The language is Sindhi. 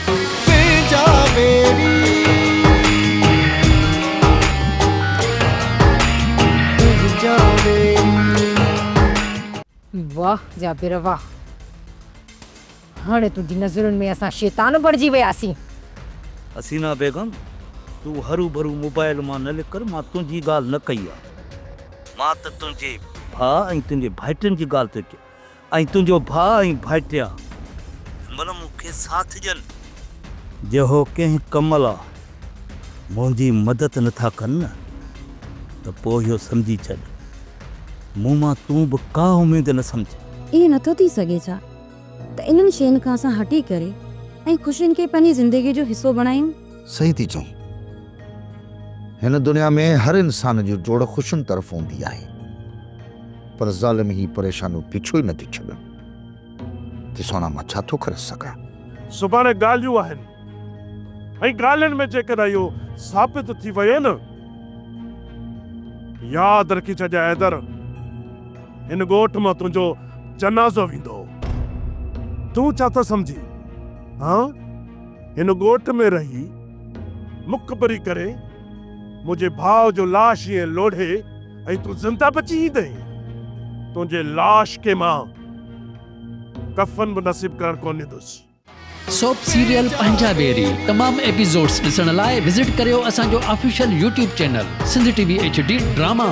تنهنجا ويري تنهنجا ويري. واھ جابر واھ هاڻي تنهنجي نظرن ۾ اسان شيطان بڻجي وياسين. حسينا بيگم تون هروڀرو موبائل مان نه نڪر مان تنهنجي ڳالهه نه ڪئي آ مان ته تنهنجي ڀاء ۽ تنهنجي ڀائٽين جي ڳالهه ٿو ڪيان ۽ تنهنجو ڀاء ۽ ڀائٽيا هن مهل مون کي ساٿ ڏين. جي هو ڪنهن ڪم لا منهنجي مدد نه ٿا ڪن نه ته پوء اهو سمجهي ڇڏ مون مان تون به ڪا اميد نه سمجهه. ائين نٿو ٿي سگهي ڇا ته انهن شين کان اسان هٽي ڪري ۽ خوشين کي پنهنجي زندگيء جو حصو بڻايون؟ صحيح ٿي چئين. هن دنيا ۾ هر انسان جي جوڙ خوشين طرف هوندي آهي. پر ظالم هي پريشانيون پيڇو ئي نه ٿي ڇڏن. ته سهڻا مان ڇا ٿو ڪري سگهان؟ سڀاڻي ڳالهيون آهن ۽ ڳالهين ۾ جيڪڏهن اهو ثابت ٿي ويو نه ياد رکي ڇڏجانء حيدر هن ڳوٺ مان تنهنجو جنازو ويندو. تون ڇا ٿو سمجهين هان؟ هن ڳوٺ ۾ رهي مقبري ڪري منهنجي ڀاء جو لاش ائين لوڙهي ۽ تون زنده بچي ايندين؟ تنهنجي لاش کي مان ڪفن به نصيب ڪرڻ ڪونه ڏيندس. سوپ سيريل پنهنجا ويري تمام ايپيسوڊس ڏسڻ لاء وزٽ ڪريو اسان جو official YouTube channel Sindh T V H D drama.